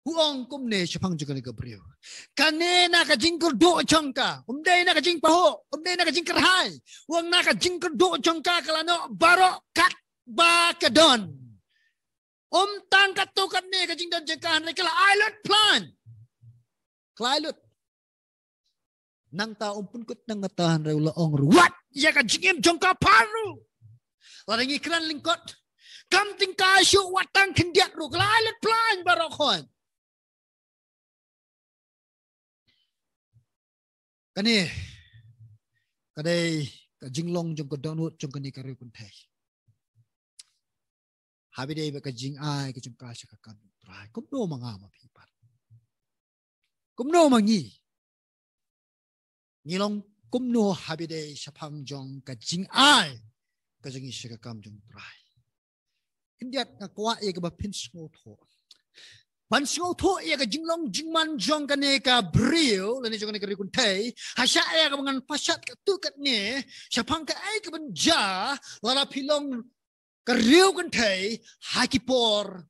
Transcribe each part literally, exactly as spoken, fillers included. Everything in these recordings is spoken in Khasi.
U ong kumne shaphang jong kane ka briew. Kane na ka jingkyrduh jong ka. Um dei na ka jingpahuh. Um dei na ka jingkyrhai. U ong na ka jingkyrduh jong ka ka la noh baroh katba ka don. Um tang katto katne ka jingdon jong ka hynrei ka la ai lut plan. Ka la ai lut. Nangta um pynkut nangta hynrei u la ong ruh wat ïa ka jingim jong ka phar ruh. Lada ngi kren lyngkot. Kam tyngkai shuh wat tang khyndiat ruh. Ka la ai lut plan baroh khoit. Kane ka dei ka jinglong jong ka dohnud jong kane ka riewkynthei. Haba dei ba ka jingai ka jong ka sha ka kam jong U Trai. Kumno ma nga ma phi pat. Kumno ma ngi. Ngi long kumno haba dei shaphang jong ka jingai ka jong ngi sha ka kam jong U Trai. Khyndiat nga kwah ïa kaba phin sngewthuh. Ban sngewthuh ïa ka jinglong jingman jong kane ka briew, lane jong kane ka riewkynthei. Hasha ïa kaba ngan pashat katto katne, shaphang kaei kaban jia, lada phi long ka riewkynthei, ha ki por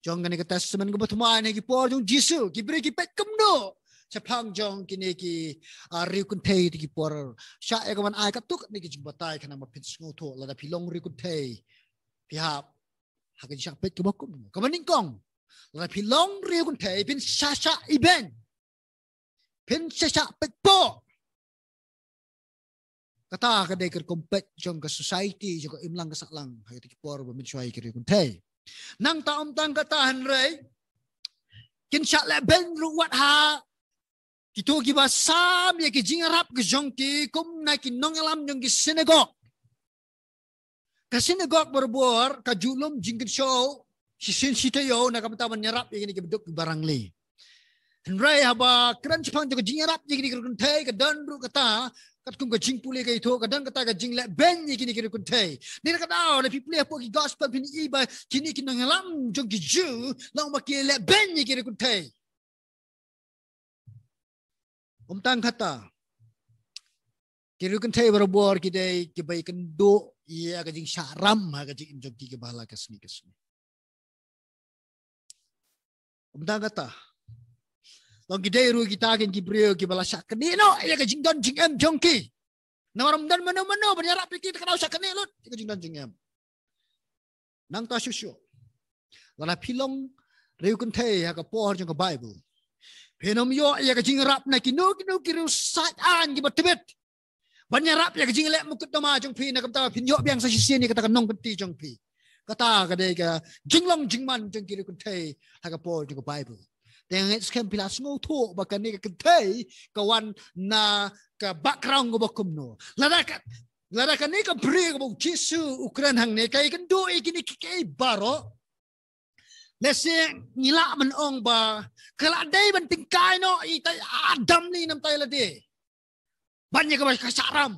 jong kane ka testament kaba thymmai ne ki por jong Jisu, ki briew ki peit kumno shaphang jong kine ki, ah, riewkynthei te ki por. Shah ïa kaban ai katto katne ki jingbatai khnang ba phin sngewthuh lada phi long riewkynthei. Phi hap ha ka jingshah peit kaba kumno. Kaba nyngkong. Lada phi long riewkynthei phin shah shah ibeiñ. Phin shah shah peit poh. Kata ka dei ka rukom peit jong ka society, jong ka imlang ka sahlang. Ha kito ki por ba mynshuwa ki riewkynthei. Nangta ym tang kata hynrei kin shah leh beiñ ruh wat ha kito kiba sam ïa ki jingïarap ki jong ki kum na ki nongïalam jong ki synagog. Ka synagog barabor ka ju lum jingkynshew shisien shi taïew na ka bynta ban ïarap ïa kine kiba duk kiba rangli. Hynrei haba kren shaphang jong ka jingïarap ïa kine ki riewkynthei ka don ruh kata katkum ka jingpule ka ithuh ka don kata ka jingleh beiñ ïa kine ki riewkynthei. Ngi na ka daw na phi pule hapoh ki gospel phin i ba kine ki nongïalam jong ki Jiw long ba ki leh beiñ ïa ki riewkynthei. Ym tang kata. Ki riewkynthei barabor ki dei kiba ïakynduh ïa ka jingshah ram ha ka jingim jong ki kiba la ka sngi ka sngi. Ym tang kata. Long ki dei ruh kita kin ki briew kiba la shah knieh noh ïa ka jingdon jingem jong ki. Namar ym don mano mano ban ïarap ïa ki te ka daw shah knieh lut ïa ka jingdon jingem. Nangta shuh shuh. Lada phi long riewkynthei ha ka por jong ka Baibl. Phin ym ïoh ïa ka jingïarap na kino kino ki riewsaid aiñ kiba tbit. Ban ïarap ïa ka jingleh mukotduma jong phi na ka bynta phin ïoh biang sa shisien ïa kata ka nongkynti jong phi. Kata ka dei ka jinglong jingman jong ki riewkynthei ha ka por jong ka Baibl. Te nga ngeit skhem phi la sngewthuh ba kane ka kynthei ka wan na ka background kaba kumno. Lada ka, lada kane ka briew kaba u Jisu u kren hangne ka ïakynduh ïa kine kiei kiei baroh. Lehse ngi lah ban ong ba ka la dei ban tyngkai noh ïa i Adam lei namar ïa lade. Ban ïa kaba ka shah ram.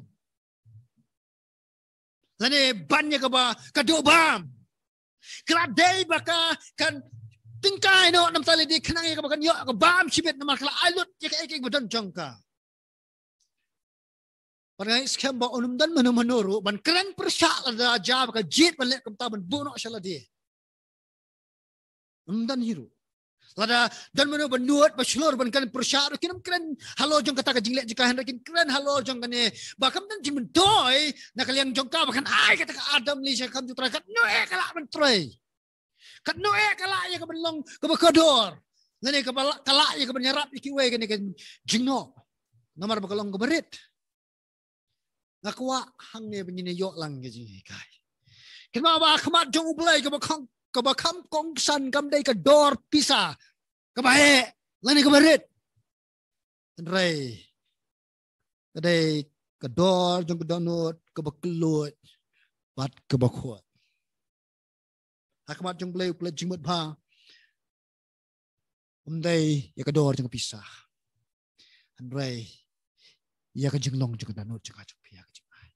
Lane ban ïa kaba ka duh bam. Ka la dei ba ka kan tyngkai noh namar ïa lade khnang ïa kaba kan ïoh ka bam shibit namar ka la ai lut ïa kaei kaei ba don jong ka. Bad nga ngeit skhem ba un ym don mano mano ruh ban kren pyrshah lada jia ba ka jied ban leh kumta ban buh noh sha lade. Ym don hi ruh. Lada don mano ba nud ba shlur ban kren pyrshah ruh kin ym kren halor jong kata ka jingleh jong ka hynrei kin kren halor jong kane ba kam don jingmyntoi na ka liang jong ka ba kan ai kata ka Adam lei sha ka kam jong U Trai katno eh ka lah ban trei. Katno eh ka lah ïa ka ban long kaba kordor. Lane kaba lah, ka lah ïa ka ban ïarap ïa kiwei kane ka jingnoh. Namar ba ka long kaba rit. Nga kwah hangne ba ngin ïoh lang ka jinghikai. Kynmaw ba ha khmat jong U Blei kaba kham, kaba kham kongsan kam dei ka dor pisa kaba heh lane kaba rit. Hynrei ka dei ka dor jong ka dohnud kaba kylluid bad kaba khuid. Ha khmat jong U Blei U pynleit jingmut bha. Ym dei ïa ka dor jong ka pisa. Hynrei ïa ka jinglong jong ka dohnud jong ka jong phi ïa ka jingai.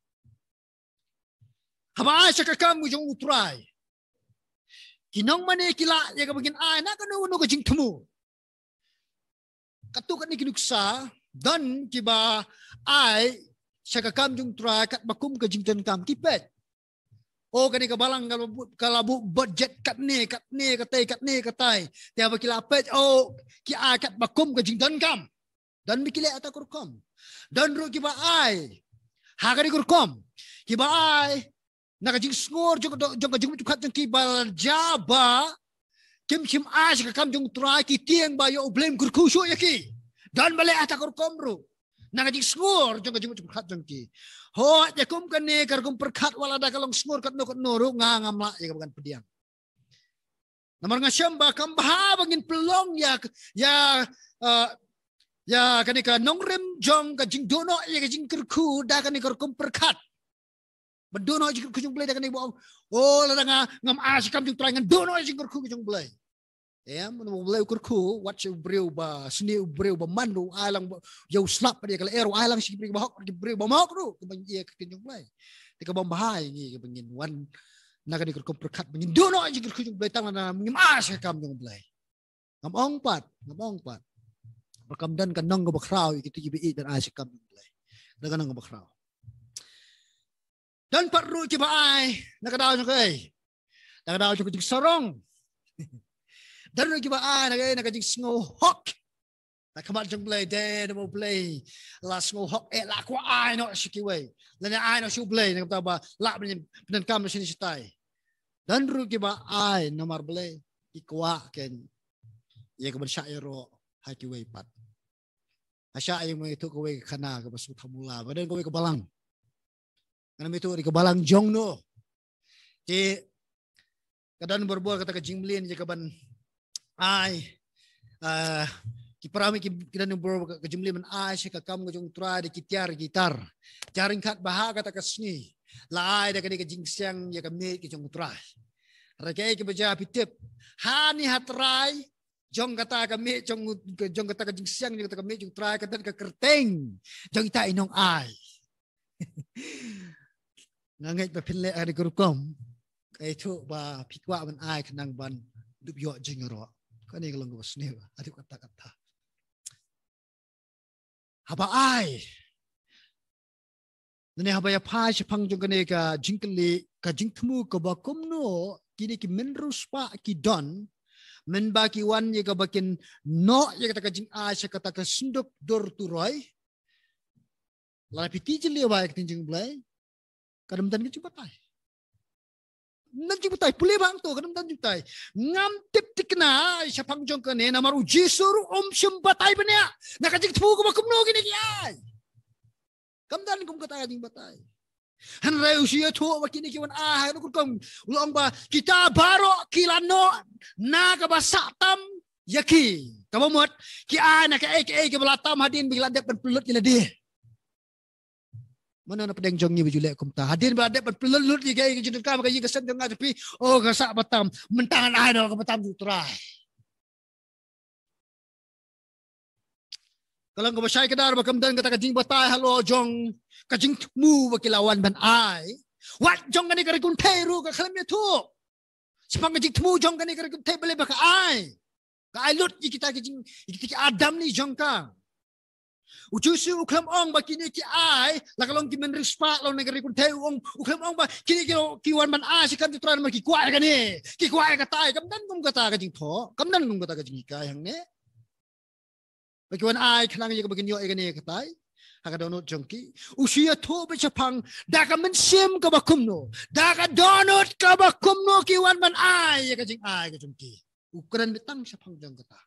Haba ai sha ka kam jong U Trai. Ki nongmane ki lah ïa kaba kin ai na kano kano ka jingthmu. Katto katne ki nuksa don kiba ai sha ka kam jong U Trai katba kum ka jingdonkam ki peit. O kane ka balang ka la buh, ka la buh budget katne, katne, katai, katne, katai. Te ba ki la peit, o ki ai katba kum ka jingdonkam. Don ba ki leh kata ka rukom. Don ruh kiba ai ha kane ka rukom. Kiba ai na ka jingsngur jong, jong ka jingmut jingpyrkhat jong ki ba la jia ba kim shym ai sha ka kam jong U Trai, ki tieng ba ïoh U Blei un kyrkhu shuh ïa ki. Don ba leh kata ka rukom ruh na ka jingsngur jong ka jingmut jingpyrkhat jong ki. Hooid, ïa kum kane ka rukom pyrkhat, wat la da ka long sngur katno katno ruh, nga ngam lah ïa kaba ngan pdiang. Namar nga shem ba kam bha ba ngin pynlong ïa, ïa, eh, ïa kane ka nongrim jong ka jingduh noh ïa ka jingkyrkhu da kane ka rukom pyrkhat. Ban duh noh ïa ka jingkyrkhu jong U Blei da kane ba ong, o, lada nga ngam ai sha ka kam jong U Trai, ngan duh noh ïa ka jingkyrkhu jong U Blei. Em, U Blei u kyrkhu, wat sha u briew ba sniew, u briew ba man ruh, u ai lang ba, ïa u slap pat ïa ka lyer, u ai lang sha ki briew ba hok, ki briew ba hok ruh, kaba ïa ka ktien jong U Blei. Te kaba bha ïa ngi kaba ngin wan na kane ka rukom pyrkhat ba ngin duh noh ïa ka jingkyrkhu jong U Blei tang lada ngim ai sha ka kam jong U Blei. Ngam ong pat, ngam ong pat ba kam don ka nong kaba khraw ïa kito kiba ïeit ban ai sha ka kam jong U Blei. Don ka nong kaba khraw. Don pat ruh kiba ai na ka daw jong ka, na ka daw jong ka jingsarong. Don ruh kiba ai na ka, na ka jingsngewhok. Na ka mat jong U Blei, dei na U Blei la sngewhok, eh, la kwah ai noh sha kiwei, lane ai noh sha U Blei, na ka bynta ba lah ban pyndonkam shane shatai. Don ruh kiba ai namar balei? Ki kwah ken ïa ka ban shah ïaroh ha kiwei pat. Ha shah ïa, me ïathuh, kawei ka khana kaba sngewthuh mula, ba don kawei ka balang. Ngan ym ïathuh ri ka balang jong no. Te ka don barabor kata ka jingmlien ïa ka ban ai. Ah, ki para mih ki, ki don barabor ka jingmlien ban ai sha ka kam ka jong U Trai da ki tiar ki tar. Te ryngkat ba ha kata ka sngi la ai da kane ka jingsiang ïa ka miej ka jong U Trai. Hynrei kaei kaba jia, phi tip, ha ne ha trai jong kata ka miej jong, jong kata ka jingsiang, jong kata ka miej jong U Trai, ka don ka kyrteng jong kita i nongai. Nga ngeit ba phin leh ha kane ka rukom, ka ïathuh ba phi kwah ban ai khnang ban dup ïoh jingïaroh. Kane ka long kaba sniew, haduh katta katta. Haba ai, lane haba ïa phai shaphang jong kane ka jingkylli, ka jingthmu kaba kumno kine ki mynriewspah ki don mynba ki wan ïa kaba kin noh ïa kata ka jingai sha kata ka synduk dur turoi. Lada phi tip jylliew ïa ka ktien jong U Blei, ka dang don ka jingbatai. Don jingbatai, pule bang to, ka dang don jingbatai. Ngam tip thikna shaphang jong kane, namar U Jisu ruh um shym batai bniah na ka jingthmu kaba kumno kine ki ai. Kam don kum kata ka jingbatai. Hynrei u shu ïathuh ba kine ki wan ai ha kane ka rukom, u la ong ba kita baroh ki la noh na kaba sah tam ïa ki. Kaba mut ki ai na kaei kaei kaba la tam hadien ba ki la dep ban pynlut ïa lade. Mano na pdeng jong ngi ba ju leh kumta? Hadien ba la dep ban pynlut lut ïa ka, ïa ka jingdonkam, ka ïing ka sem jong nga jong phi, o, ka sah ba tam, mynta ngan ai noh kaba tam jong U Trai. Ka long kaba shai kdar ba kam don kata ka jingbatai halor jong ka jingthmu ba ki la wan ban ai. Wat jong kane ka ri kynthei ruh ka khlem ïathuh shaphang ka jingthmu jong kane ka ri kynthei balei ba ka ai. Ka ai lut ïa kita ki jing, ïa kita ki adam ni jong ka. U Jisu u khlem ong ba kine ki ai, la ka long ki mynriewspah, long ne ka ri kynthei, u ong, u khlem ong ba kine ki, ki wan ban ai sha ka kam jong U Trai namar ki kwah ïa kane, ki kwah ïa katai. Kam don kum kata ka jingthoh, kam don kum kata ka jinghikai hangne. Ba ki wan ai khnang ïa kaba kin ïoh ïa kane ïa katai ha ka dohnud jong ki. U shu ïathuh beit shaphang da ka mynsiem kaba kumno, da ka dohnud kaba kumno ki wan ban ai ïa ka jingai ka jong ki. U kren beit tang shaphang jong kata.